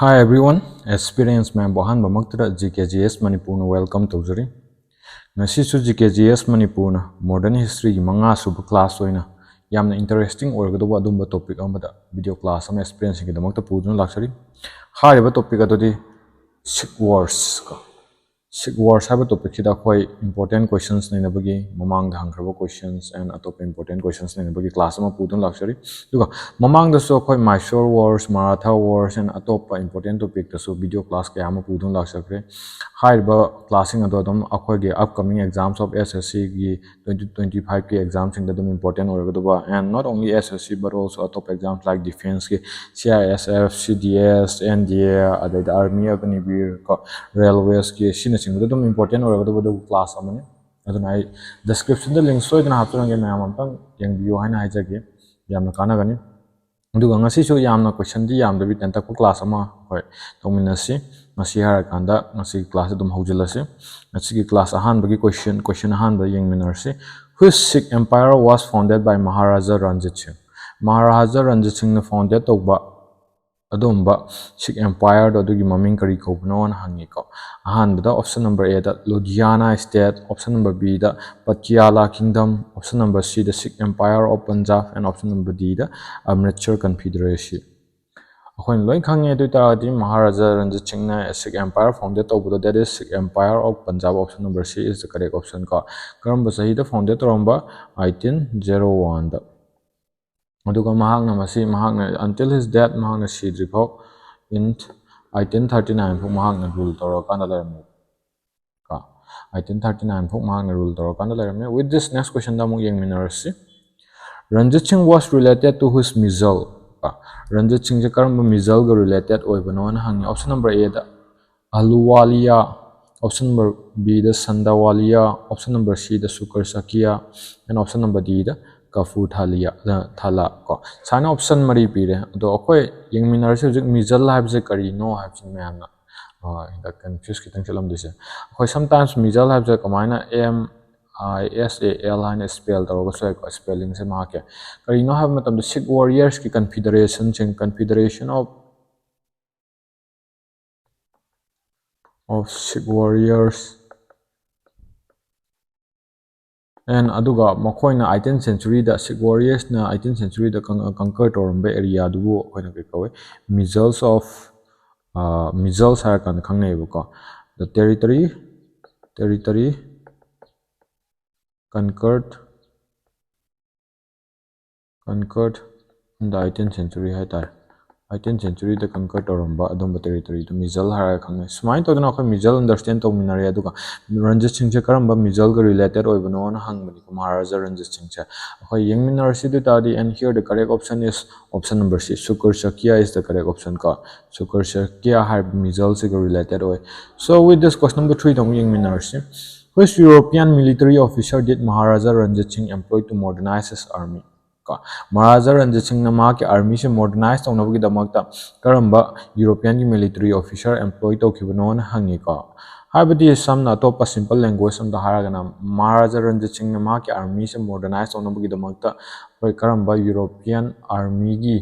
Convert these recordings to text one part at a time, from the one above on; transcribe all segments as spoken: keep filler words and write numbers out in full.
Hi everyone, aspirants ꯃꯌꯥꯝꯕꯨ ꯑꯍꯥꯟꯕꯃꯛꯇꯗ G K G S ꯃꯅꯤꯄꯨꯔꯅ welcome ꯇꯧꯖꯔꯤ꯫ ꯉꯁꯤꯁꯨ G K G S ꯃꯅꯤꯄꯨꯔꯅ modern historyꯒꯤ ꯃꯉꯥ ꯁꯨꯕ class ꯑꯣꯏꯅ ꯌꯥꯝꯅ interesting ꯑꯣꯏꯒꯗꯧꯕ ꯑꯗꯨꯝꯕ topic ꯑꯃꯗ video class ꯑꯃ aspirantꯁꯤꯡꯒꯤꯗꯃꯛꯇ ꯄꯨꯗꯨꯅ ꯂꯥꯛꯆꯔꯤ꯫ ꯍꯥꯏꯔꯤꯕ topic ꯑꯗꯨꯗꯤ Sikh Wars ꯀꯣ꯫ Sikh Wars ꯍꯥꯏꯕ topicꯁꯤꯗ ꯑꯩꯈꯣꯏ important questions ꯅꯩꯅꯕꯒꯤ, ꯃꯃꯥꯡꯗ ꯍꯪꯈ꯭ꯔꯕ questions and ꯑꯇꯣꯞꯄ important questions ꯅꯩꯅꯕꯒꯤ class ꯑꯃ ꯄꯨꯗꯨꯅ ꯂꯥꯛꯆꯔꯤ꯫ ꯑꯗꯨꯒ ꯃꯃꯥꯡꯗꯁꯨ ꯑꯩꯈꯣꯏ Mysore Wars, Maratha Wars and ꯑꯇꯣꯞꯄ important topicꯇꯁꯨ video class ꯀꯌꯥ ꯑꯃ ꯄꯨꯗꯨꯅ ꯂꯥꯛꯆꯈ꯭ꯔꯦ꯫ ꯍꯥꯏꯔꯤꯕ classꯁꯤꯡ ꯑꯗꯣ ꯑꯗꯨꯝ ꯑꯩꯈꯣꯏꯒꯤ upcoming exams of S S Cꯒꯤ twenty twenty fiveꯀꯤ examꯁꯤꯡꯗ ꯑꯗꯨꯝ important ꯑꯣꯏꯔꯒꯗꯕ, and not only S S C but also ꯑꯇꯣꯞꯄ exams like defenceꯀꯤ C I S F, C D S, N D A, ꯑꯗꯩꯗ Army Agniveer ꯀꯣ, railwaysꯀꯤ, ꯁꯤꯅꯆꯤꯡꯕꯗ ꯑꯗꯨꯝ important ꯑꯣꯏꯔꯒꯗꯕ ꯑꯗꯨꯒ class ꯑꯃꯅꯤ꯫ ꯑꯗꯨꯅ ꯑꯩ descriptionꯗ link ꯁꯣꯏꯗꯅ ꯍꯥꯞꯆꯔꯝꯒꯦ, ꯃꯌꯥꯝ ꯑꯝꯇꯪ ꯌꯦꯡꯕꯤꯌꯨ ꯍꯥꯏꯅ ꯍꯥꯏꯖꯒꯦ, ꯌꯥꯝꯅ ꯀꯥꯟꯅꯒꯅꯤ꯫ ꯑꯗꯨꯒ ꯉꯁꯤꯁꯨ ꯌꯥꯝꯅ questionꯗꯤ ꯌꯥꯝꯗꯕꯤ ꯇꯦꯟꯇꯛꯄ class ꯑꯃ ꯑꯩꯈꯣꯏ ꯇꯧꯃꯤꯟꯅꯁꯤ꯫ ꯉꯁꯤ ꯍꯥꯏꯔꯀꯥꯟꯗ ꯉꯁꯤꯒꯤ class ꯑꯗꯨꯝ ꯍꯧꯖꯤꯜꯂꯁꯤ꯫ ꯉꯁꯤꯒꯤ class ꯑꯍꯥꯟꯕꯒꯤ question, question ꯑꯍꯥꯟꯕ ꯌꯦꯡꯃꯤꯟꯅꯔꯁꯤ꯫ Which Sikh empire was founded by Maharaja Ranjit Singh? Maharaja Ranjit ꯁꯤꯡꯅ founded ꯇꯧꯕ ꯑꯗꯨꯒꯨꯝꯕ Sikh empireꯗꯣ, ꯑꯗꯨꯒꯤ ꯃꯃꯤꯡ ꯀꯔꯤ ꯀꯧꯕꯅꯣꯅ ꯍꯪꯉꯤꯀꯣ꯫ ꯑꯍꯥꯟꯕꯗ option number Aꯗ Ludhiana state, option number Bꯗ Patiala kingdom, option number Cꯗ Sikh Empire of Punjab and option number Dꯗ Amritsar Confederacy꯫ ꯑꯩꯈꯣꯏꯅ ꯂꯣꯏ ꯈꯪꯉꯦ, ꯑꯗꯨ ꯑꯣꯏ ꯇꯥꯔꯒꯗꯤ ꯃꯍꯥꯔꯥꯖꯥ ꯔꯟꯖꯤꯠ ꯁꯤꯡꯅ Sikh empire founded ꯇꯧꯕꯗꯣ, that is Sikh Empire of Punjab, option number C is the correct option ꯀꯣ꯫ ꯀꯔꯝꯕ ꯆꯍꯤꯗ founded ꯇꯧꯔꯝꯕ? eighteen zero oneꯗ꯫ ꯑꯗꯨꯒ ꯃꯍꯥꯛꯅ ꯃꯁꯤ, ꯃꯍꯥꯛꯅ until his death, ꯃꯍꯥꯛꯅ ꯁꯤꯗ꯭ꯔꯤ ꯐꯥꯎ, in eighteen thirty nine ꯐꯥꯎ ꯃꯍꯥꯛꯅ rule ꯇꯧꯔꯀꯥꯟꯗ ꯂꯩꯔꯝꯃꯦ꯫ ꯀꯣ, eighteen thirty nine ꯐꯥꯎ ꯃꯍꯥꯛꯅ rule ꯇꯧꯔꯀꯥꯟꯗ ꯂꯩꯔꯝꯃꯦ꯫ With this next questionꯗ ꯑꯃꯨꯛ ꯌꯦꯡꯃꯤꯟꯅꯔꯁꯤ꯫ Ranjit Singh was related to which Mijal? ꯀꯣ, ꯔꯟꯖꯤꯠ ꯁꯤꯡꯁꯦ ꯀꯔꯝꯕ Mijalꯒ related ꯑꯣꯏꯕꯅꯣꯅ ꯍꯪꯉꯤ꯫ Option number Aꯗ Ahluwalia, option number Bꯗ Sandawaliya, option number Cꯗ Shukur Shakia, and option number Dꯗ Kapurthalia, ꯑ, Thala ꯀꯣ꯫ ꯁꯨꯃꯥꯏꯅ option ꯃꯔꯤ ꯄꯤꯔꯦ꯫ ꯑꯗꯣ ꯑꯩꯈꯣꯏ ꯌꯦꯡꯃꯤꯟꯅꯔꯁꯤ ꯍꯧꯖꯤꯛ Mijal ꯍꯥꯏꯕꯁꯦ ꯀꯔꯤꯅꯣ ꯍꯥꯏꯕꯁꯤꯅ ꯃꯌꯥꯝꯅ, ꯑ, ꯍꯦꯛꯇ confuse ꯈꯤꯇꯪ ꯆꯠꯂꯝꯗꯣꯏꯁꯦ꯫ ꯑꯩꯈꯣꯏ sometimes Mijal ꯍꯥꯏꯕꯁꯦ ꯀꯃꯥꯏꯅ M I S A L ꯍꯥꯏꯅ spell ꯇꯧꯔꯒꯁꯨ ꯌꯥꯏꯀꯣ, spellingꯁꯦ ꯃꯍꯥꯛꯀꯤ꯫ ꯀꯔꯤꯅꯣ ꯍꯥꯏꯕ ꯃꯇꯝꯗ Sikh warriorsꯀꯤ confederationꯁꯤꯡ, confederation of of Sikh warriors and ꯑꯗꯨꯒ ꯃꯈꯣꯏꯅ eighteenth centuryꯗ Sikh warriorsꯅ eighteenth centuryꯗ conquer ꯇꯧꯔꯝꯕ areaꯗꯨꯕꯨ ꯑꯩꯈꯣꯏꯅ ꯀꯩ ꯀꯧꯏ? Measles of Measles ꯍꯥꯏꯔ ꯀꯥꯟꯗ ꯈꯪꯅꯩꯌꯦꯕꯀꯣ. The territory territory conquered conquered in the eighteenth century ꯍꯥꯏꯇꯥꯔꯦ. Eighteenth centuryꯗ conquer ꯇꯧꯔꯝꯕ ꯑꯗꯨꯝꯕ territoryꯗꯨ measles ꯍꯥꯏꯔꯒ ꯈꯪꯅꯩ. ꯁꯨꯃꯥꯏꯅ ꯇꯧꯗꯅ ꯑꯩꯈꯣꯏ measles understand ꯇꯧꯃꯤꯟꯅꯔꯦ꯫ ꯑꯗꯨꯒ ꯔꯟꯖꯤꯠ ꯁꯤꯡꯁꯦ ꯀꯔꯝꯕ measlesꯒ related ꯑꯣꯏꯕꯅꯣꯅ ꯍꯪꯕꯅꯤꯀꯣ ꯃꯍꯥꯔꯥꯖꯥ ꯔꯟꯖꯤꯠ ꯁꯤꯡꯁꯦ꯫ ꯑꯩꯈꯣꯏ ꯌꯦꯡꯃꯤꯟꯅꯔꯁꯤ꯫ ꯑꯗꯨ ꯑꯣꯏ ꯇꯥꯔꯗꯤ, and here the correct option is option number C, Shukur Shakya is the correct option ꯀꯣ꯫ Shukur Shakya ꯍꯥꯏꯕ measlesꯁꯤꯒ related ꯑꯣꯏ꯫ So with this, question number threeꯗ ꯑꯃꯨꯛ ꯌꯦꯡꯃꯤꯟꯅꯔꯁꯤ꯫ Which European military officer did Maharaja Ranjit Singh employ to modernize his army? ꯀꯣ, ꯃꯍꯥꯔꯥꯖꯥ ꯔꯟꯖꯤꯠ ꯁꯤꯡꯅ ꯃꯍꯥꯛꯀꯤ armyꯁꯦ modernize ꯇꯧꯅꯕꯒꯤꯗꯃꯛꯇ ꯀꯔꯝꯕ Europeanꯒꯤ military officer employ ꯇꯧꯈꯤꯕꯅꯣꯅ ꯍꯪꯉꯤꯀꯣ꯫ ꯍꯥꯏꯕꯗꯤ ꯁꯝꯅ ꯑꯇꯣꯞꯄ simple language ꯑꯝꯗ ꯍꯥꯏꯔꯒꯅ, ꯃꯍꯥꯔꯥꯖꯥ ꯔꯟꯖꯤꯠ ꯁꯤꯡꯅ ꯃꯍꯥꯛꯀꯤ armyꯁꯦ modernize ꯇꯧꯅꯕꯒꯤꯗꯃꯛꯇ ꯑꯩꯈꯣꯏ ꯀꯔꯝꯕ European armyꯒꯤ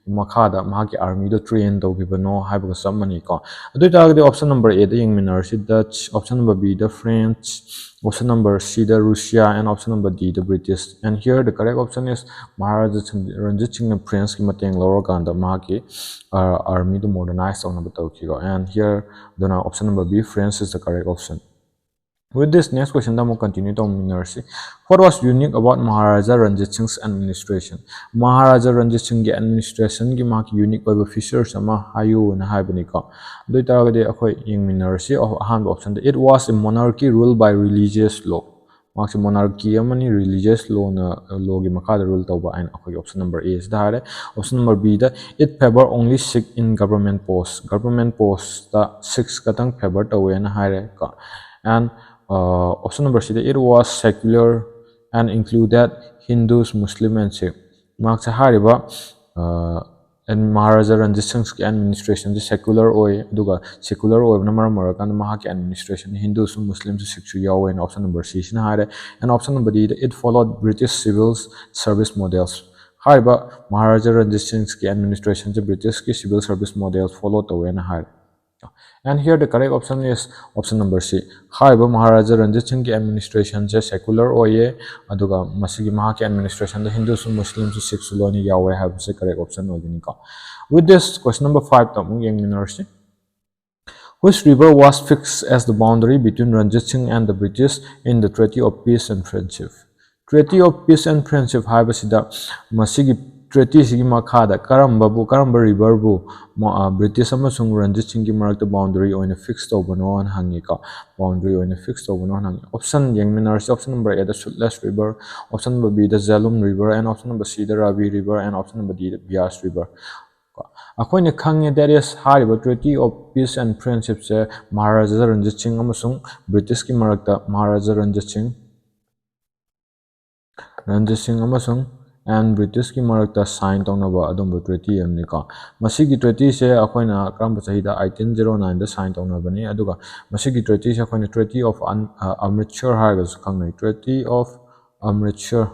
ꯃꯈꯥꯗ ꯃꯍꯥꯛꯀꯤ armyꯗꯣ train ꯇꯧꯈꯤꯕꯅꯣ ꯍꯥꯏꯕꯒ ꯆꯞ ꯃꯥꯟꯅꯩꯀꯣ꯫ ꯑꯗꯨ ꯑꯣꯏ ꯇꯥꯔꯒꯗꯤ option number Aꯗ ꯌꯦꯡꯃꯤꯟꯅꯔꯁꯤ꯫ Dutch, option number Bꯗ France, option number Cꯗ Russia, and option number Dꯗ British. And here the correct option is Maharaja Ranjit ꯁꯤꯡꯅ Franceꯀꯤ ꯃꯇꯦꯡ ꯂꯧꯔꯀꯥꯟꯗ ꯃꯍꯥꯛꯀꯤ armyꯗꯨ modernize ꯇꯧꯅꯕ ꯇꯧꯈꯤꯀꯣ꯫ And here ꯑꯗꯨꯅ option number B, France is the correct option. With this, next questionꯗ ꯑꯃꯨꯛ continue ꯇꯧꯃꯤꯟꯅꯔꯁꯤ꯫ What was unique about Maharaja Ranjit Singh's administration? Maharaja Ranjit ꯁꯤꯡꯒꯤ administrationꯒꯤ ꯃꯍꯥꯛꯀꯤ unique ꯑꯣꯏꯕ features ꯑꯃ ꯍꯥꯏꯌꯨꯅ ꯍꯥꯏꯕꯅꯤꯀꯣ꯫ ꯑꯗꯨ ꯑꯣꯏ ꯇꯥꯔꯒꯗꯤ ꯑꯩꯈꯣꯏ ꯌꯦꯡꯃꯤꯟꯅꯔꯁꯤ꯫ ꯑꯍꯥꯟꯕ optionꯗ, it was a monarchy ruled by religious law. ꯃꯍꯥꯛꯁꯦ monarchy ꯑꯃꯅꯤ, religious lawꯅ, lawꯒꯤ ꯃꯈꯥꯗ rule ꯇꯧꯕ ꯍꯥꯏꯅ ꯑꯩꯈꯣꯏꯒꯤ option number Aꯁꯤꯗ ꯍꯥꯏꯔꯦ꯫ Option number Bꯗ, it favor only Sikh in government post. Government postꯇ Sikhs ꯈꯛꯇꯪ favor ꯇꯧꯋꯦꯅ ꯍꯥꯏꯔꯦ ꯀꯣ꯫ And option number Cꯗ, it was secular and included Hindus, Muslim and Sikh. ꯃꯍꯥꯛꯁꯦ ꯍꯥꯏꯔꯤꯕ ꯃꯍꯥꯔꯥꯖꯥ ꯔꯟꯖꯤꯠ ꯁꯤꯡꯒꯤ administrationꯁꯦ secular ꯑꯣꯏ, ꯑꯗꯨꯒ secular ꯑꯣꯏꯕꯅ ꯃꯔꯝ ꯑꯣꯏꯔꯀꯥꯟꯗ ꯃꯍꯥꯛꯀꯤ administration Hindusꯁꯨ, Muslimꯁꯨ, Sikhꯁꯨ ꯌꯥꯎꯋꯦꯅ option number Cꯁꯤꯅ ꯍꯥꯏꯔꯦ꯫ And option number Dꯗ, it followed British civil service models. ꯍꯥꯏꯔꯤꯕ ꯃꯍꯥꯔꯥꯖꯥ ꯔꯟꯖꯤꯠ ꯁꯤꯡꯒꯤ administrationꯁꯦ Britishꯀꯤ civil service model follow ꯇꯧꯋꯦꯅ ꯍꯥꯏꯔꯦ꯫ And here the correct option is option number C. ꯍꯥꯏꯔꯤꯕ ꯃꯍꯥꯔꯥꯖꯥ ꯔꯟꯖꯤꯠ ꯁꯤꯡꯒꯤ administrationꯁꯦ secular ꯑꯣꯏꯌꯦ, ꯑꯗꯨꯒ ꯃꯁꯤꯒꯤ ꯃꯍꯥꯛꯀꯤ administrationꯗ ꯍꯤꯟꯗꯨꯁꯨ ꯃꯨꯁꯂꯤꯝꯁꯨ ꯁꯤꯈꯁꯨ ꯂꯣꯏꯅ ꯌꯥꯎꯋꯦ ꯍꯥꯏꯕꯁꯦ correct option ꯑꯣꯏꯒꯅꯤꯀꯣ꯫ With this, question number fiveꯇ ꯑꯃꯨꯛ ꯌꯦꯡꯃꯤꯟꯅꯔꯁꯤ꯫ Which river was fixed as the boundary between Ranjit Singh and the British in the Treaty of Peace and Friendship? Treaty of Peace and Friendship ꯍꯥꯏꯕꯁꯤꯗ ꯃꯁꯤꯒꯤ treatyꯁꯤꯒꯤ ꯃꯈꯥꯗ ꯀꯔꯝꯕꯕꯨ, ꯀꯔꯝꯕ riverꯕꯨ ꯃ-, ꯑ, British ꯑꯃꯁꯨꯡ ꯔꯟꯖꯤꯠ ꯁꯤꯡꯒꯤ ꯃꯔꯛꯇ boundary ꯑꯣꯏꯅ fix ꯇꯧꯕꯅꯣꯅ ꯍꯪꯉꯤꯀꯣ꯫ Boundary ꯑꯣꯏꯅ fix ꯇꯧꯕꯅꯣꯅ ꯍꯪꯉꯤ꯫ Option ꯌꯦꯡꯃꯤꯟꯅꯔꯁꯤ꯫ Option number Aꯗ Sutlej River, option number Bꯗ Jhelum River, and option number Cꯗ Ravi River, and option number Dꯗ Beas River꯫ ꯀꯣ, ꯑꯩꯈꯣꯏꯅ ꯈꯪꯉꯦ, that is, ꯍꯥꯏꯔꯤꯕ Treaty of Peace and Friendshipꯁꯦ Maharaja Ranjit ꯁꯤꯡ ꯑꯃꯁꯨꯡ Britishꯀꯤ ꯃꯔꯛꯇ, ꯃꯍꯥꯔꯥꯖꯥ ꯔꯟꯖꯤꯠ ꯁꯤꯡ, ꯔꯟꯖꯤꯠ ꯁꯤꯡ ꯑꯃꯁꯨꯡ and Britishꯀꯤ ꯃꯔꯛꯇ sign ꯇꯧꯅꯕ ꯑꯗꯨꯝꯕ treaty ꯑꯃꯅꯤꯀꯣ꯫ ꯃꯁꯤꯒꯤ treatyꯁꯦ ꯑꯩꯈꯣꯏꯅ ꯀꯔꯝꯕ ꯆꯍꯤꯗ, eighteen zero nineꯗ sign ꯇꯧꯅꯕꯅꯤ, ꯑꯗꯨꯒ ꯃꯁꯤꯒꯤ treatyꯁꯦ ꯑꯩꯈꯣꯏꯅ Treaty of An-, ꯑ, Amritsar ꯍꯥꯏꯔꯒꯁꯨ ꯈꯪꯅꯩ, Treaty of Amritsar,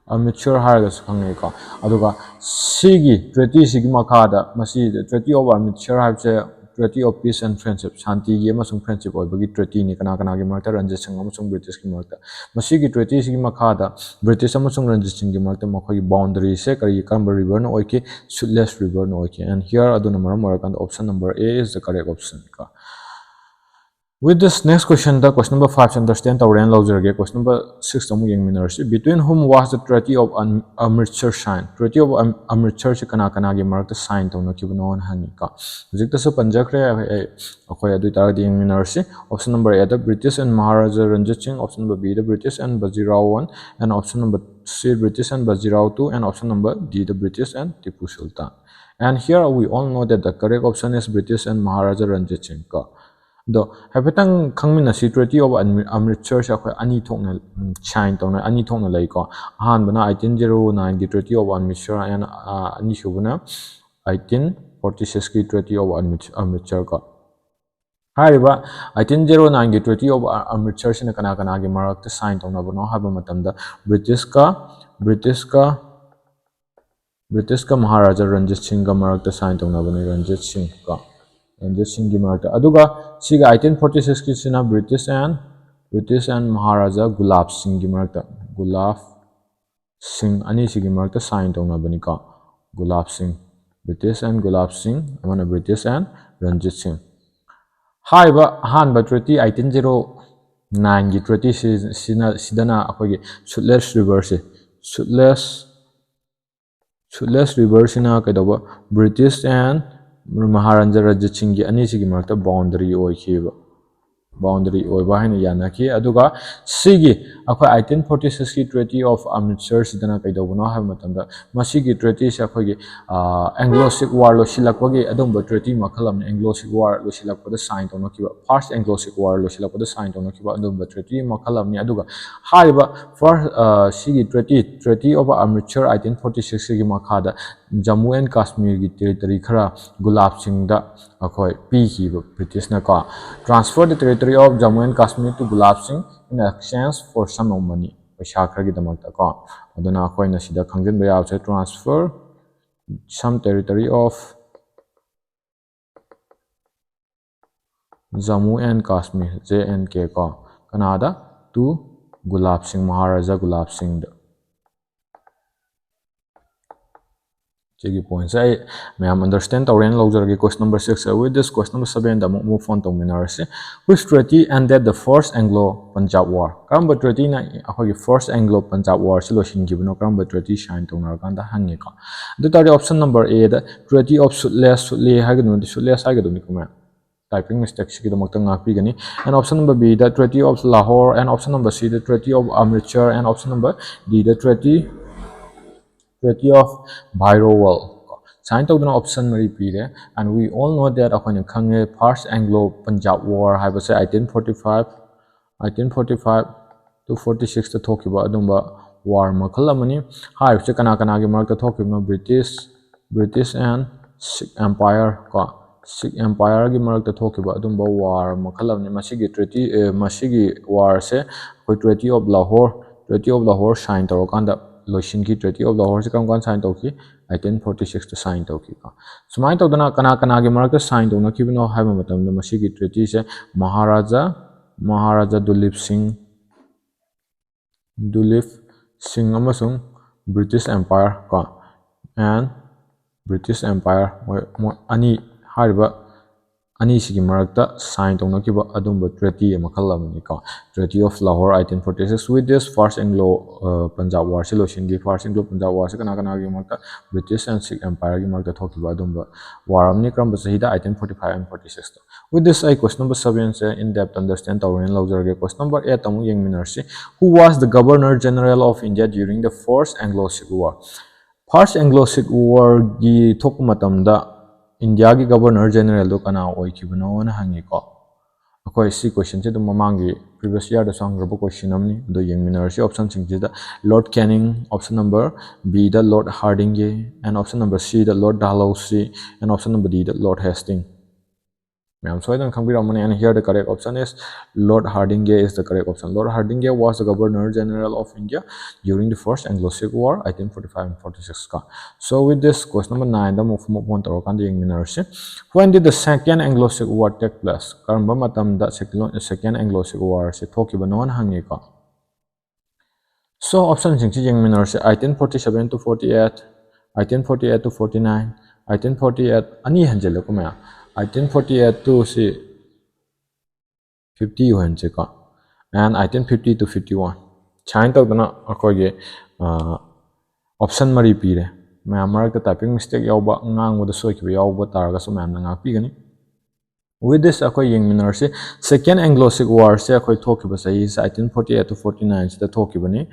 Amritsar ꯍꯥꯏꯔꯒꯁꯨ ꯈꯪꯅꯩꯀꯣ꯫ ꯑꯗꯨꯒ ꯁꯤꯒꯤ treatyꯁꯤꯒꯤ ꯃꯈꯥꯗ, ꯃꯁꯤ Treaty of Amritsar ꯍꯥꯏꯕꯁꯦ Treaty of Peace and Friendship, ꯁꯥꯟꯇꯤꯒꯤ ꯑꯃꯁꯨꯡ friendship ꯑꯣꯏꯕꯒꯤ treatyꯅꯤ꯫ ꯀꯅꯥ ꯀꯅꯥꯒꯤ ꯃꯔꯛꯇ? ꯔꯟꯖꯤꯠ ꯁꯤꯡ ꯑꯃꯁꯨꯡ Britishꯀꯤ ꯃꯔꯛꯇ꯫ ꯃꯁꯤꯒꯤ treatyꯁꯤꯒꯤ ꯃꯈꯥꯗ British ꯑꯃꯁꯨꯡ ꯔꯟꯖꯤꯠ ꯁꯤꯡꯒꯤ ꯃꯔꯛꯇ ꯃꯈꯣꯏꯒꯤ boundaryꯁꯦ ꯀꯔꯤ, ꯀꯔꯝꯕ riverꯅ ꯑꯣꯏꯈꯤ? Sutlej Riverꯅ ꯑꯣꯏꯈꯤ꯫ And here, ꯑꯗꯨꯅ ꯃꯔꯝ ꯑꯣꯏꯔꯀꯥꯟꯗ option number A is the correct option ꯀꯣ꯫ With this, next questionꯗ, question number fiveꯁꯦ understand ꯇꯧꯔꯦꯅ ꯂꯧꯖꯔꯒꯦ꯫ Question number sixꯇ ꯑꯃꯨꯛ ꯌꯦꯡꯃꯤꯟꯅꯔꯁꯤ꯫ Between whom was the Treaty of Am-, Amritsar signed? Treaty of Am-, Amritsarꯁꯤ ꯀꯅꯥ ꯀꯅꯥꯒꯤ ꯃꯔꯛꯇ sign ꯇꯧꯅꯈꯤꯕꯅꯣꯅ ꯍꯪꯉꯤꯀꯣ꯫ ꯍꯧꯖꯤꯛꯇꯁꯨ ꯄꯟꯖꯈ꯭ꯔꯦ ꯑꯩ, ꯑꯩ, ꯑꯩꯈꯣꯏ ꯑꯗꯨ ꯑꯣꯏꯇꯥꯔꯒꯗꯤ ꯌꯦꯡꯃꯤꯟꯅꯔꯁꯤ꯫ Option number Aꯗ British and Maharaja Ranjit Singh, option number Bꯗ British and Bajirao one, and option number C British and Bajirao two, and option number Dꯗ British and Tipu Sultan. And here we all know that the correct option is British and Maharaja Ranjit Singh ꯀꯣ꯫ ꯑꯗꯣ ꯍꯥꯏꯐꯦꯠꯇꯪ ꯈꯪꯃꯤꯟꯅꯁꯤ, Treaty of Amri-, Amritsarꯁꯦ ꯑꯩꯈꯣꯏ ꯑꯅꯤ ꯊꯣꯛꯅ, ꯎꯝ, sign ꯇꯧꯅ, ꯑꯅꯤ ꯊꯣꯛꯅ ꯂꯩꯀꯣ꯫ ꯑꯍꯥꯟꯕꯅ eighteen zero nineꯒꯤ Treaty of Amritsar and, ꯑ, ꯑꯅꯤꯁꯨꯕꯅ eighteen forty sixꯀꯤ Treaty of Amrit-, Amritsar ꯀꯣ꯫ ꯍꯥꯏꯔꯤꯕ eighteen zero nineꯒꯤ Treaty of Amritsarꯁꯤꯅ ꯀꯅꯥ ꯀꯅꯥꯒꯤ ꯃꯔꯛꯇ sign ꯇꯧꯅꯕꯅꯣ ꯍꯥꯏꯕ ꯃꯇꯝꯗ Britishꯀ, Britishꯀ ꯕ꯭ꯔꯤꯇꯤꯁꯀ ꯃꯍꯥꯔꯥꯖꯥ ꯔꯟꯖꯤꯠ ꯁꯤꯡꯒ ꯃꯔꯛꯇ ꯁꯥꯏꯟ ꯇꯧꯅꯕꯅꯤ, ꯔꯟꯖꯤꯠ ꯁꯤꯡ ꯀꯣ, ꯔꯟꯖꯤꯠ ꯁꯤꯡꯒꯤ ꯃꯔꯛꯇ꯫ ꯑꯗꯨꯒ ꯁꯤꯒ eighteen forty six ꯀꯤꯁꯤꯅ British and British and Maharaja ꯒꯨꯂꯥꯞ ꯁꯤꯡꯒꯤ ꯃꯔꯛꯇ, ꯒꯨꯂꯥꯞ ꯁꯤꯡ ꯑꯅꯤꯁꯤꯒꯤ ꯃꯔꯛꯇ ꯁꯥꯏꯟ ꯇꯧꯅꯕꯅꯤꯀꯣ꯫ ꯒꯨꯂꯥꯞ ꯁꯤꯡ, British and ꯒꯨꯂꯥꯞ ꯁꯤꯡ, ꯑꯃꯅ British and ꯔꯟꯖꯤꯠ ꯁꯤꯡ꯫ ꯍꯥꯏꯔꯤꯕ ꯑꯍꯥꯟꯕ treaty eighteen zero nine ꯒꯤ treaty ꯁꯤꯅ, ꯁꯤꯗꯅ ꯑꯩꯈꯣꯏꯒꯤ ꯁꯨꯠꯂꯦꯁ ꯔꯤꯚꯔꯁꯦ, ꯁꯨꯠꯂꯦꯁ ꯁꯨꯠꯂꯦꯁ ꯔꯤꯚꯔꯁꯤꯅ ꯀꯩꯗꯧꯕ, British and ꯃꯍꯥꯔꯥꯖꯥ ꯔꯟꯖꯤꯠ ꯁꯤꯡꯒꯤ ꯑꯅꯤꯁꯤꯒꯤ ꯃꯔꯛꯇ ꯕꯥꯎꯟꯗꯔꯤ ꯑꯣꯏꯈꯤꯕ, ꯕꯥꯎꯟꯗꯔꯤ ꯑꯣꯏꯕ ꯍꯥꯏꯅ ꯌꯥꯅꯈꯤ꯫ ꯑꯗꯨꯒ ꯁꯤꯒꯤ ꯑꯩꯈꯣꯏ eighteen forty six ꯀꯤ Treaty of Amritsar ꯁꯤꯗꯅ ꯀꯩꯗꯧꯕꯅꯣ ꯍꯥꯏꯕ ꯃꯇꯝꯗ, ꯃꯁꯤꯒꯤ treaty ꯁꯦ ꯑꯩꯈꯣꯏꯒꯤ ꯑꯦꯡꯒ꯭ꯂꯣ ꯁꯤꯛ ꯋꯥꯔ ꯂꯣꯏꯁꯤꯜꯂꯛꯄꯒꯤ ꯑꯗꯨꯝꯕ treaty ꯃꯈꯜ ꯑꯃꯅꯤ꯫ ꯑꯦꯡꯒ꯭ꯂꯣ ꯁꯤꯛ ꯋꯥꯔ ꯂꯣꯏꯁꯤꯜꯂꯛꯄꯗ ꯁꯥꯏꯟ ꯇꯧꯅꯈꯤꯕ, ꯐꯥꯔꯁ ꯑꯦꯡꯒ꯭ꯂꯣ ꯁꯤꯛ ꯋꯥꯔ ꯂꯣꯏꯁꯤꯜꯂꯛꯄꯗ ꯁꯥꯏꯟ ꯇꯧꯅꯈꯤꯕ ꯑꯗꯨꯝꯕ treaty ꯃꯈꯜ ꯑꯃꯅꯤ꯫ ꯑꯗꯨꯒ ꯍꯥꯏꯔꯤꯕ ꯐꯥꯔꯁ ꯁꯤꯒꯤ treaty, Treaty of Amritsar eighteen forty six ꯀꯤ ꯃꯈꯥꯗ ꯖꯝꯃꯨ ꯑꯦꯟ ꯀꯥꯁꯃꯤꯔꯒꯤ territory ꯈꯔ ꯒꯨꯂꯥꯞ ꯁꯤꯡꯗ ꯑꯩꯈꯣꯏ ꯄꯤꯈꯤꯕ ꯕ꯭ꯔꯤꯇꯤꯁꯅꯀꯣ꯫ Transfer the territory of Jammu and Kashmir to Gulab Singh in exchange for sum of money, ꯄꯩꯁꯥ ꯈꯔꯒꯤꯗꯃꯛꯇꯀꯣ꯫ ꯑꯗꯨꯅ ꯑꯩꯈꯣꯏꯅ ꯁꯤꯗ ꯈꯪꯖꯤꯟꯕ ꯌꯥꯕꯁꯦ, transfer some territory of Jammu and Kashmir, J and K ꯀꯣ, ꯀꯅꯥꯗ? To ꯒꯨꯂꯥꯞ ꯁꯤꯡ, ꯃꯍꯥꯔꯥꯖꯥ ꯒꯨꯂꯥꯞ ꯁꯤꯡꯗ꯫ ꯁꯤꯒꯤ ꯄꯣꯏꯟꯠꯁꯦ ꯑꯩ ꯃꯌꯥꯝ understand ꯇꯧꯔꯦꯅ ꯂꯧꯖꯔꯒꯦ꯫ Question number six, with this question number seven ꯗ ꯑꯃꯨꯛ move on ꯇꯧꯃꯤꯟꯅꯔꯁꯤ꯫ Which treaty ended the First Anglo Punjab War? ꯀꯔꯝꯕ treaty ꯅ ꯑꯩꯈꯣꯏꯒꯤ First Anglo Punjab War ꯁꯤ ꯂꯣꯏꯁꯤꯟꯈꯤꯕꯅꯣ? ꯀꯔꯝꯕ treaty sign ꯇꯧꯅꯔꯀꯥꯟꯗ ꯍꯪꯉꯦꯀꯣ꯫ ꯑꯗꯨ ꯇꯥꯔꯗꯤ option number A the Treaty of Sutlej, ꯁꯨꯠꯂꯦ ꯍꯥꯏꯒꯗꯕꯅꯤ, ꯁꯨꯠꯂꯦꯁ ꯍꯥꯏꯒꯗꯕꯅꯤꯀꯣ ꯃꯌꯥꯝ꯫ Typing mistake ꯁꯤꯒꯤꯗꯃꯛꯇ ꯉꯥꯛꯄꯤꯒꯅꯤ꯫ And option number B the Treaty of Lahore, and option number C the Treaty of Amritsar, and option number D the Treaty, Treaty of Bhairoval꯫ Sign ꯇꯧꯗꯨꯅ option ꯃꯔꯤ ꯄꯤꯔꯦ꯫ And we all know that, ꯑꯩꯈꯣꯏꯅ ꯈꯪꯉꯦ, First Anglo Punjab War ꯍꯥꯏꯕꯁꯦ eighteen forty five, eighteen forty five to forty six ꯇ ꯊꯣꯛꯈꯤꯕ ꯑꯗꯨꯝꯕ war ꯃꯈꯜ ꯑꯃꯅꯤ꯫ ꯍꯥꯏꯔꯤꯕꯁꯦ ꯀꯅꯥ ꯀꯅꯥꯒꯤ ꯃꯔꯛꯇ ꯊꯣꯛꯈꯤꯕꯅꯣ? British, British and Sikh Empire ꯀꯣ, Sikh Empire ꯒꯤ ꯃꯔꯛꯇ ꯊꯣꯛꯈꯤꯕ ꯑꯗꯨꯝꯕ war ꯃꯈꯜ ꯑꯃꯅꯤ꯫ ꯃꯁꯤꯒꯤ treaty, ꯑꯦ, ꯃꯁꯤꯒꯤ war ꯁꯦ ꯑꯩꯈꯣꯏ Treaty of Lahore, Treaty of Lahore sign ꯇꯧꯔꯀꯥꯟꯗ ꯂꯣꯏꯁꯤꯟꯈꯤ꯫ Treaty of Lahore ꯁꯦ ꯀꯔꯝ ꯀꯥꯟꯗ sign ꯇꯧꯈꯤ? ꯑꯩꯇꯤꯟ ꯐꯣꯔꯇꯤ ꯁꯤꯛꯁꯇ ꯁꯥꯏꯟ ꯇꯧꯈꯤꯀꯣ꯫ ꯁꯨꯃꯥꯏꯅ ꯇꯧꯗꯅ ꯀꯅꯥ ꯀꯅꯥꯒꯤ ꯃꯔꯛꯇ ꯁꯥꯏꯟ ꯇꯧꯅꯈꯤꯕꯅꯣ ꯍꯥꯏꯕ ꯃꯇꯝꯗ ꯃꯁꯤꯒꯤ ꯇ꯭ꯔꯤꯇꯤꯁꯦ ꯃꯍꯥꯔꯥꯖꯥ ꯃꯍꯥꯔꯥꯖꯥ ꯗꯨꯂꯤꯞ ꯁꯤꯡ ꯗꯨꯂꯤꯞ ꯁꯤꯡ ꯑꯃꯁꯨꯡ ꯕ꯭ꯔꯤꯇꯤꯁ ꯑꯦꯝꯄꯥꯌꯔ ꯀꯣ ꯑꯦꯟ ꯕ꯭ꯔꯤꯇꯤꯁ ꯑꯦꯝꯄꯥꯌꯔ ꯃꯣꯏ ꯃꯣꯏ ꯑꯅꯤ ꯍꯥꯏꯔꯤꯕ ꯑꯅꯤꯁꯤꯒꯤ ꯃꯔꯛꯇ ꯁꯥꯏꯟ ꯇꯧꯅꯈꯤꯕ ꯑꯗꯨꯝꯕ ꯇ꯭ꯔꯤꯇꯤ ꯃꯈꯜ ꯑꯃꯅꯤꯀꯣ꯫ Treaty of Lahore eighteen forty six with this first Anglo Punjab war ꯁꯤ ꯂꯣꯏꯁꯤꯟꯈꯤ꯫ First Anglo Punjab war ꯁꯤ ꯀꯅꯥ ꯀꯅꯥꯒꯤ ꯃꯔꯛꯇ? British and Sikh Empire ꯒꯤ ꯃꯔꯛꯇ ꯊꯣꯛꯈꯤꯕ ꯑꯗꯨꯝꯕ ꯋꯥꯔ ꯑꯃꯅꯤ꯫ ꯀꯔꯝꯕ ꯆꯍꯤꯗ? Eighteen forty five and forty six ꯇ꯫ With this ꯑꯩ question number seven say in depth understand ꯇꯧꯔꯦꯅ ꯂꯧꯖꯔꯒꯦ꯫ Question number eight ꯑꯃꯨꯛ ꯌꯦꯡꯃꯤꯟꯅꯔꯁꯤ꯫ Who was the Governor General of India during the First Anglo Sikh War? First Anglo Sikh War ꯒꯤ ꯊꯣꯛꯄ ꯃꯇꯝꯗ ꯏꯟꯗꯤꯌꯥꯒꯤ governor ꯖꯦꯅꯔꯦꯜꯗꯣ ꯀꯅꯥ ꯑꯣꯏꯈꯤꯕꯅꯣꯅ ꯍꯪꯉꯤꯀꯣ꯫ ꯑꯩꯈꯣꯏ ꯁꯤ question ꯁꯦ ꯑꯗꯨꯝ ꯃꯃꯥꯡꯒꯤ previous year ꯗꯁꯨ ꯍꯪꯈ꯭ꯔꯕ question ꯑꯃꯅꯤ꯫ ꯑꯗꯣ ꯌꯦꯡꯃꯤꯟꯅꯔꯁꯤ option ꯁꯤꯡꯁꯤꯗ꯫ Lord Canning, option number B the Lord Hardinge, and option number C the Lord Dalhousie, and option number D the Lord Hastings꯫ ꯃꯌꯥꯝ ꯁꯣꯏꯗꯅ ꯈꯪꯕꯤꯔꯝꯃꯅꯤ꯫ And here the correct option is Lord Hardinge is the correct option. Lord Hardinge was the Governor General of India during the First Anglo Sikh War, eighteen forty five and forty six ꯀꯣ꯫ So with this, question number nine ꯗ ꯑꯃꯨꯛ move on ꯇꯧꯔꯀꯥꯟꯗ ꯌꯦꯡꯃꯤꯟꯅꯔꯁꯤ꯫ When did the Second Anglo Sikh War take place? ꯀꯔꯝꯕ ꯃꯇꯝꯗ Second Anglo Sikh War ꯁꯦ ꯊꯣꯛꯈꯤꯕꯅꯣꯅ ꯍꯪꯉꯤꯀꯣ꯫ So option ꯁꯤꯡꯁꯤ ꯌꯦꯡꯃꯤꯟꯅꯔꯁꯤ꯫ Eighteen forty seven to forty eight, eighteen forty eight to forty nine, eighteen forty eight, ꯑꯅꯤ ꯍꯟꯖꯤꯜꯂꯦꯀꯣ ꯃꯌꯥꯝ꯫ Eighteen forty eight to ꯁꯤ fifty ꯑꯣꯏꯍꯟꯁꯦꯀꯣ꯫ And eighteen fifty to fifty one꯫ ꯁꯨꯃꯥꯏꯅ ꯇꯧꯗꯅ ꯑꯩꯈꯣꯏꯒꯤ option ꯃꯔꯤ ꯄꯤꯔꯦ꯫ ꯃꯌꯥꯝ ꯃꯔꯛꯇ typing mistake ꯌꯥꯎꯕ, ꯉꯥꯡꯕꯗ ꯁꯣꯏꯈꯤꯕ ꯌꯥꯎꯕ ꯇꯥꯔꯒꯁꯨ ꯃꯌꯥꯝꯅ ꯉꯥꯛꯄꯤꯒꯅꯤ꯫ With this ꯑꯩꯈꯣꯏ ꯌꯦꯡꯃꯤꯟꯅꯔꯁꯤ꯫ Second Anglo Sikh War ꯁꯦ ꯑꯩꯈꯣꯏ ꯊꯣꯛꯈꯤꯕ ꯆꯍꯤꯁꯦ eighteen forty eight to forty nine ꯁꯤꯗ ꯊꯣꯛꯈꯤꯕꯅꯤ꯫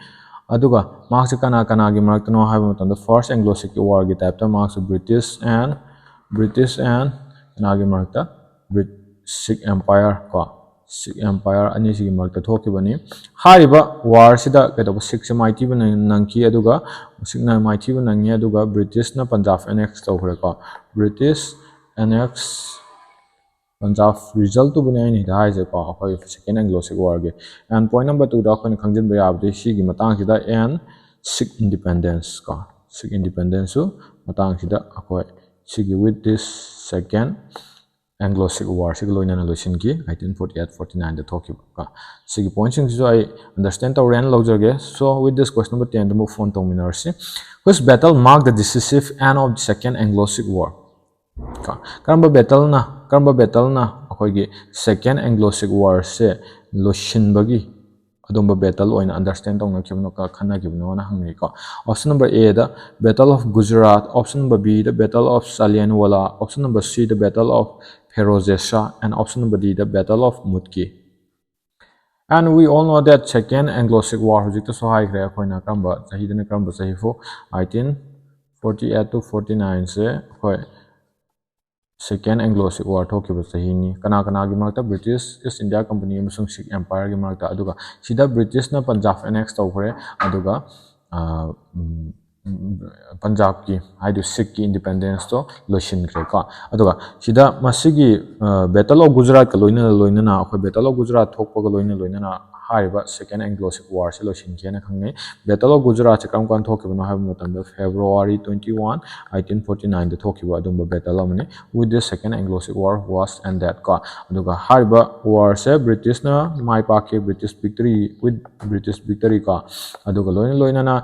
ꯑꯗꯨꯒ ꯃꯍꯥꯛꯁꯦ ꯀꯅꯥ ꯀꯅꯥꯒꯤ ꯃꯔꯛꯇꯅꯣ ꯍꯥꯏꯕ ꯃꯇꯝꯗ, First Anglo Sikh War ꯒꯤ time ꯇ ꯃꯍꯥꯛꯁꯨ British and British and ꯀꯅꯥꯒꯤ ꯃꯔꯛꯇ? Brit Sikh Empire ꯀꯣ, Sikh Empire ꯑꯅꯤꯁꯤꯒꯤ ꯃꯔꯛꯇ ꯊꯣꯛꯈꯤꯕꯅꯤ꯫ ꯍꯥꯏꯔꯤꯕ war ꯁꯤꯗ ꯀꯩꯗꯧꯕ, Sikh ꯁꯦ ꯃꯥꯏꯊꯤꯕ ꯅꯪ- ꯅꯪꯈꯤ, ꯑꯗꯨꯒ Sikh ꯅ ꯃꯥꯏꯊꯤꯕ ꯅꯪꯉꯤ, ꯑꯗꯨꯒ British ꯅ Punjab annex ꯇꯧꯈ꯭ꯔꯦꯀꯣ꯫ British annex Punjab result ꯇꯨꯕꯨꯅꯦ ꯑꯩꯅ ꯁꯤꯗ ꯍꯥꯏꯁꯦꯀꯣ, ꯑꯩꯈꯣꯏ Second Anglo Sikh War ꯒꯤ꯫ And point number two ꯗ ꯑꯩꯈꯣꯏꯅ ꯈꯪꯖꯤꯟꯕ ꯌꯥꯕꯗꯤ ꯁꯤꯒꯤ ꯃꯇꯥꯡꯁꯤꯗ and Sikh independence ꯀꯣ, Sikh independence ꯁꯨ ꯃꯇꯥꯡꯁꯤꯗ ꯑꯩꯈꯣꯏ ꯁꯤꯒꯤ with this second Anglo Sikh war ꯁꯤꯒ ꯂꯣꯏꯅꯅ ꯂꯣꯏꯁꯤꯟꯈꯤ ꯑꯩꯠꯇꯤꯟ ꯐꯣꯔꯇꯤ ꯑꯩꯠ ꯐꯣꯔꯇꯤ ꯅꯥꯏꯟꯗ ꯊꯣꯛꯈꯤꯕ ꯀꯣ꯫ ꯁꯤꯒꯤ ꯄꯣꯏꯟꯠꯁꯤꯡꯁꯤꯁꯨ ꯑꯩ ꯑꯟꯗꯔꯁꯇꯦꯟ ꯇꯧꯔꯦꯅ ꯂꯧꯖꯒꯦ꯫ So with this question number ten the move on ꯇꯧꯃꯤꯟꯅꯔꯁꯤ꯫ Which battle marked the decisive end of the Second Anglo Sikh War? ꯀꯣ, ꯀꯔꯝꯕ ꯕꯦꯇꯜꯅ ꯀꯔꯝꯕ ꯕꯦꯇꯜꯅ ꯑꯩꯈꯣꯏꯒꯤ Second Anglo Sikh War ꯁꯦ ꯂꯣꯏꯁꯤꯟꯕꯒꯤ ꯑꯗꯨꯝꯕ ꯕꯦꯇꯜ ꯑꯣꯏꯅ ꯑꯟꯗꯔꯁꯇꯦꯟ ꯇꯧꯅꯈꯤꯕꯅꯣ ꯀ- ꯈꯟꯅꯈꯤꯕꯅꯣꯅ ꯍꯪꯅꯩꯀꯣ꯫ Option number A the Battle of Gujarat, option number B the Battle of Jallianwala, option number C the Battle of Firozeshah, and option number D the Battle of Mutki. And we all know that Second Anglo Sikh War, ꯍꯧꯖꯤꯛꯇꯁꯨ ꯍꯥꯏꯈ꯭ꯔꯦ ꯑꯩꯈꯣꯏꯅ ꯀꯔꯝꯕ ꯆꯍꯤꯗꯅ ꯀꯔꯝꯕ ꯆꯍꯤ ꯐꯥꯎ, eighteen forty eight to forty nine ꯁꯦ ꯑꯩꯈꯣꯏ Second Anglo Sikh War ꯊꯣꯛꯈꯤꯕ ꯆꯍꯤꯅꯤ꯫ ꯀꯅꯥ ꯀꯅꯥꯒꯤ ꯃꯔꯛꯇ? British East India Company ꯑꯃꯁꯨꯡ Sikh Empire ꯒꯤ ꯃꯔꯛꯇ꯫ ꯑꯗꯨꯒ ꯁꯤꯗ British ꯅ Punjab annex ꯇꯧꯈ꯭ꯔꯦ, ꯑꯗꯨꯒ ꯑ, ꯎꯝ, ꯎꯝ, ꯄꯟꯖꯥꯕꯀꯤ ꯍꯥꯏꯗꯤ Sikh ꯀꯤ independence ꯇꯣ ꯂꯣꯏꯁꯤꯟꯈ꯭ꯔꯦꯀꯣ꯫ ꯑꯗꯨꯒ ꯁꯤꯗ ꯃꯁꯤꯒꯤ Battle of Gujarat ꯀ ꯂꯣꯏꯅꯅ ꯂꯣꯏꯅꯅ ꯑꯩꯈꯣꯏ Battle of Gujarat ꯊꯣꯛꯄꯒ ꯂꯣꯏꯅ ꯂꯣꯏꯅꯅ ꯍꯥꯏꯔꯤꯕ Second Anglo Sikh War ꯁꯦ ꯂꯣꯏꯁꯤꯟꯈꯤꯑꯅ ꯈꯪꯅꯩ꯫ Battle of Gujarat ꯁꯦ ꯀꯔꯝ ꯀꯥꯟꯗ ꯊꯣꯛꯈꯤꯕꯅꯣ ꯍꯥꯏꯕ ꯃꯇꯝꯗ February twenty one eighteen forty nine ꯗ ꯊꯣꯛꯈꯤꯕ ꯑꯗꯨꯝꯕ ꯕꯦꯇꯜ ꯑꯃꯅꯤ꯫ With this Second Anglo Sikh War was ended ꯀꯣ꯫ ꯑꯗꯨꯒ ꯍꯥꯏꯔꯤꯕ war ꯁꯦ British ꯅ ꯃꯥꯏ ꯄꯥꯛꯈꯤ, British victory, with British victory ꯀꯣ꯫ ꯑꯗꯨꯒ ꯂꯣꯏꯅ ꯂꯣꯏꯅꯅ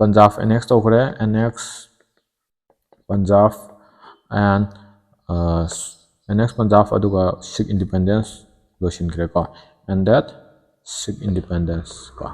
Punjab annex ꯇꯧꯈ꯭ꯔꯦ, annex Punjab and, uh, annex Punjab, ꯑꯗꯨꯒ Sikh independence ꯂꯣꯏꯁꯤꯟꯈ꯭ꯔꯦꯀꯣ, and that Sikh independence ꯀꯣ꯫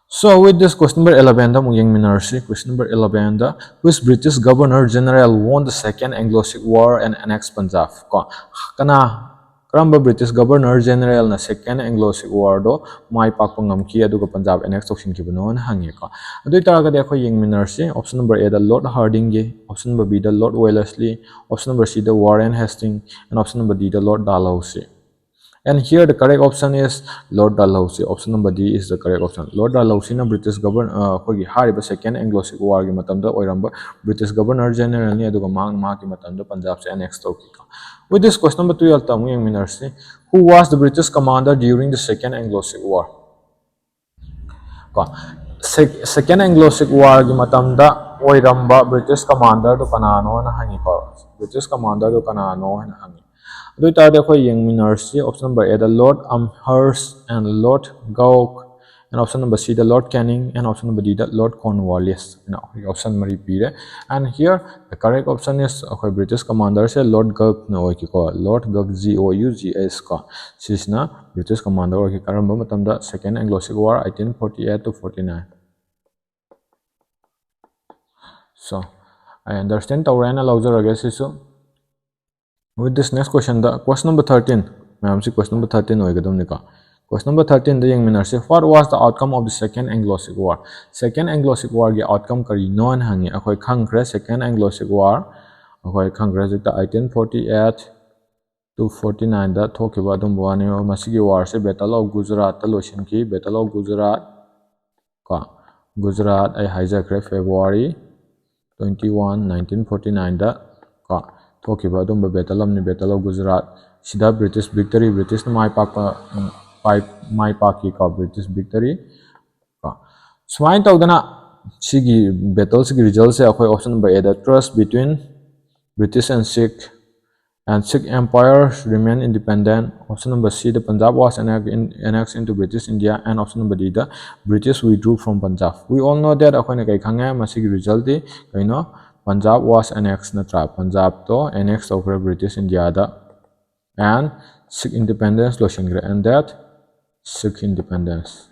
So with this question number eleven ꯗ ꯑꯃꯨꯛ ꯌꯦꯡꯃꯤꯟꯅꯔꯁꯤ꯫ Question number eleven the, which British Governor General won the Second Anglo Sikh War and annexed Punjab? ꯀꯣ, ꯀꯅꯥ, ꯀꯔꯝꯕ British Governor General ꯅ Second Anglo Sikh War ꯗꯣ ꯃꯥꯏ ꯄꯥꯛꯄ ꯉꯝꯈꯤ ꯑꯗꯨꯒ Punjab annex ꯇꯧꯁꯤꯟꯈꯤꯕꯅꯣꯅ ꯍꯪꯉꯦꯀꯣ꯫ ꯑꯗꯨ ꯑꯣꯏꯇꯥꯔꯒꯗꯤ ꯑꯩꯈꯣꯏ ꯌꯦꯡꯃꯤꯟꯅꯔꯁꯤ꯫ Option number A the Lord Hardinge, option number B the Lord Wellesley, option number C the Warren Hastings, and option number D the Lord Dalhousie. And here the correct option is Lord Dalhousie. Option number D is the correct option. Lord Dalhousie ꯅ British govern-, ꯑ, ꯑꯩꯈꯣꯏꯒꯤ ꯍꯥꯏꯔꯤꯕ Second Anglo Sikh War ꯒꯤ ꯃꯇꯝꯗ ꯑꯣꯏꯔꯝꯕ British Governor General ꯅꯤ, ꯑꯗꯨꯒ ꯃꯍꯥꯛꯅ ꯃꯍꯥꯛꯀꯤ ꯃꯇꯝꯗ Punjab ꯁꯦ annex ꯇꯧꯈꯤ꯫ With this question number twelve ꯇ ꯑꯃꯨꯛ ꯌꯦꯡꯃꯤꯟꯅꯔꯁꯤ꯫ Who was the British commander during the Second Anglo Sikh War? ꯀꯣ, Second Anglo-Sikh War-ꯒꯤ ꯃꯇꯝꯗ ꯑꯣꯏꯔꯝꯕ British commander-ꯗꯨ ꯀꯅꯥꯅꯣꯅ ꯍꯪꯉꯤꯀꯣ꯫ British commander-ꯗꯨ ꯀꯅꯥꯅꯣ ꯍꯥꯏꯅ ꯍꯪꯉꯤ꯫ ꯑꯗꯨ ꯑꯣꯏꯇꯥꯔꯗꯤ ꯑꯩꯈꯣꯏ ꯌꯦꯡꯃꯤꯟꯅꯔꯁꯤ꯫ Option number A-ꯗ Lord Amherst and Lord Gauke, and option number C-ꯗ Lord Canning, and option number D-ꯗ Lord Cornwallis ꯍꯥꯏꯅ ꯑꯩꯈꯣꯏꯒꯤ option ꯃꯔꯤ ꯄꯤꯔꯦ꯫ And here the correct option is, ꯑꯩꯈꯣꯏ British commander-ꯁꯦ Lord Gauke-ꯅ ꯑꯣꯏꯈꯤꯀꯣ꯫ Lord Gauke, G O U G H ꯀꯣ꯫ ꯁꯤꯁꯤꯅ British commander ꯑꯣꯏꯈꯤ꯫ ꯀꯔꯝꯕ ꯃꯇꯝꯗ? Second Anglo-Sikh War, eighteen forty-eight to forty-nine꯫ So, I understand ꯇꯧꯔꯦꯅ ꯂꯧꯖꯔꯒꯦ ꯁꯤꯁꯨ꯫ With this next question-ꯗ, question number thirteen, ꯃꯌꯥꯝꯁꯤ question number thirteen ꯑꯣꯏꯒꯗꯕꯅꯤꯀꯣ꯫ Question number thirteen-ꯗ ꯌꯦꯡꯃꯤꯟꯅꯔꯁꯤ꯫ What was the outcome of the Second Anglo-Sikh War? Second Anglo-Sikh War-ꯒꯤ outcome ꯀꯔꯤꯅꯣ ꯍꯥꯏꯅ ꯍꯪꯉꯤ꯫ ꯑꯩꯈꯣꯏ ꯈꯪꯈ꯭ꯔꯦ, Second Anglo-Sikh War ꯑꯩꯈꯣꯏ ꯈꯪꯈ꯭ꯔꯦ ꯍꯧꯖꯤꯛꯇ, eighteen forty-eight to forty-nine-ꯗ ꯊꯣꯛꯈꯤꯕ ꯑꯗꯨꯝꯕ ꯋꯥꯔꯅꯤ꯫ ꯃꯁꯤꯒꯤ war-ꯁꯦ Battle of Gujarat-ꯇ ꯂꯣꯏꯁꯤꯟꯈꯤ꯫ Battle of Gujarat ꯀꯣ, ꯒꯨꯖꯔꯥꯠ ꯑꯩ ꯍꯥꯏꯖꯈ꯭ꯔꯦ, February twenty-one, nineteen forty-nine-ꯗ ꯀꯣ ꯊꯣꯛꯈꯤꯕ ꯑꯗꯨꯝꯕ battle ꯑꯃꯅꯤ, Battle of Gujarat꯫ ꯁꯤꯗ British victory, British-ꯅ ꯃꯥꯏ ꯄꯥꯛꯄ, ꯎꯝ, ꯄꯥꯏ-, ꯃꯥꯏ ꯄꯥꯛꯈꯤ ꯀꯣ, British victory ꯀꯣ꯫ ꯁꯨꯃꯥꯏꯅ ꯇꯧꯗꯅ ꯁꯤꯒꯤ battle-ꯁꯤꯒꯤ result-ꯁꯦ ꯑꯩꯈꯣꯏ option number A-ꯗ, truce between British and Sikh and Sikh Empire remain independent. Option number C, the Punjab was annex-, in-, annexed into British India, and option number D, the British withdrew from Punjab. We all know that, ꯑꯩꯈꯣꯏꯅ ꯀꯩ ꯈꯪꯉꯦ ꯃꯁꯤꯒꯤ result-ꯇꯤ ꯀꯩꯅꯣ? Punjab was annexed ꯅꯠꯇ꯭ꯔꯥ? ꯄꯟꯖꯥꯕꯇꯣ annex ꯇꯧꯈ꯭ꯔꯦ British India-ꯗ, and Sikh independence ꯂꯣꯏꯁꯤꯟꯈ꯭ꯔꯦ, and that Sikh independence꯫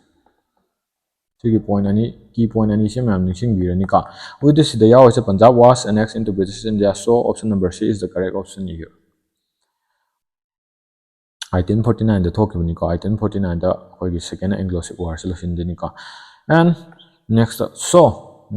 ꯁꯤꯒꯤ point ꯑꯅꯤ, key point ꯑꯅꯤꯁꯦ ꯃꯌꯥꯝ ꯅꯤꯡꯁꯤꯡꯕꯤꯔꯅꯤꯀꯣ꯫ ꯑꯗꯨꯗꯤ ꯁꯤꯗ ꯌꯥꯎꯔꯤꯁꯦ Punjab was annexed into British India, so option number C is the correct option here. Eighteen forty-nine-ꯗ ꯊꯣꯛꯈꯤꯕꯅꯤꯀꯣ, eighteen forty-nine-ꯗ ꯑꯩꯈꯣꯏꯒꯤ Second Anglo-Sikh War-ꯁꯦ ꯂꯣꯏꯁꯤꯟꯗꯣꯏꯅꯤꯀꯣ꯫ And next, so,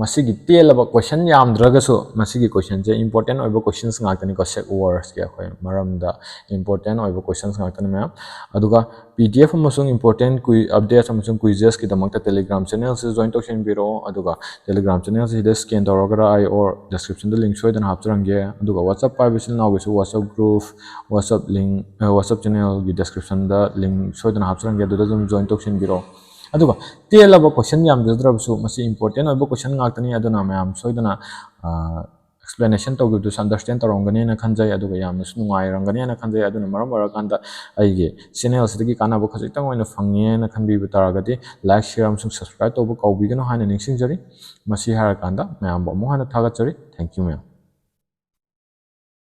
ꯃꯁꯤꯒꯤ ꯇꯦꯜꯂꯕ question ꯌꯥꯝꯗ꯭ꯔꯒꯁꯨ ꯃꯁꯤꯒꯤ question-ꯁꯦ important ꯑꯣꯏꯕ questions ꯉꯥꯛꯇꯅꯤꯀꯣ, Sikh Wars-ꯀꯤ ꯑꯩꯈꯣꯏ ꯃꯔꯝꯗ important ꯑꯣꯏꯕ questions ꯉꯥꯛꯇꯅꯤ ꯃꯌꯥꯝ꯫ ꯑꯗꯨꯒ P D F ꯑꯃꯁꯨꯡ important quiz updates ꯑꯃꯁꯨꯡ quizzes-ꯀꯤꯗꯃꯛꯇ Telegram channel-ꯁꯤ join ꯇꯧꯁꯤꯟꯕꯤꯔꯛꯑꯣ꯫ ꯑꯗꯨꯒ Telegram channel-ꯁꯤꯗ scan ꯇꯧꯔꯒꯔ ꯑꯩ or description-ꯗ link ꯁꯣꯏꯗꯅ ꯍꯥꯞꯆꯔꯝꯒꯦ꯫ ꯑꯗꯨꯒ WhatsApp ꯄꯥꯏꯕ ꯏꯆꯤꯜ ꯏꯅꯥꯎꯒꯤꯁꯨ WhatsApp group, WhatsApp link, ꯑ, WhatsApp channel-ꯒꯤ description-ꯗ link ꯁꯣꯏꯗꯅ ꯍꯥꯞꯆꯔꯝꯒꯦ, ꯑꯗꯨꯗ ꯑꯗꯨꯝ join ꯇꯧꯁꯤꯟꯕꯤꯔꯛꯑꯣ꯫ ꯑꯗꯨꯒ ꯇꯦꯜꯂꯕ question ꯌꯥꯝꯖꯗ꯭ꯔꯕꯁꯨ, ꯃꯁꯤ important ꯑꯣꯏꯕ question ꯉꯥꯛꯇꯅꯤ, ꯑꯗꯨꯅ ꯃꯌꯥꯝ ꯁꯣꯏꯗꯅ explanation ꯇꯧꯈꯤꯕꯗꯨꯁꯨ understand ꯇꯧꯔꯝꯒꯅꯦꯅ ꯈꯟꯖꯩ, ꯑꯗꯨꯒ ꯌꯥꯝꯅꯁꯨ ꯅꯨꯡꯉꯥꯏꯔꯝꯒꯅꯦꯅ ꯈꯟꯖꯩ꯫ ꯑꯗꯨꯅ ꯃꯔꯝ ꯑꯣꯏꯔꯀꯥꯟꯗ ꯑꯩꯒꯤ channel ꯑꯁꯤꯗꯒꯤ ꯀꯥꯟꯅꯕ ꯈꯖꯤꯛꯇꯪ ꯑꯣꯏꯅ ꯐꯪꯉꯦꯅ ꯈꯟꯕꯤꯕ ꯇꯥꯔꯒꯗꯤ like, share ꯑꯃꯁꯨꯡ subscribe ꯇꯧꯕ ꯀꯥꯎꯕꯤꯒꯅꯨ ꯍꯥꯏꯅ ꯅꯤꯡꯁꯤꯡꯖꯔꯤ꯫ ꯃꯁꯤ ꯍꯥꯏꯔꯀꯥꯟꯗ ꯃꯌꯥꯝꯕꯨ ꯑꯃꯨꯛ ꯍꯟꯅ ꯊꯥꯒꯠꯆꯔꯤ꯫ Thank you, ꯃꯌꯥꯝ꯫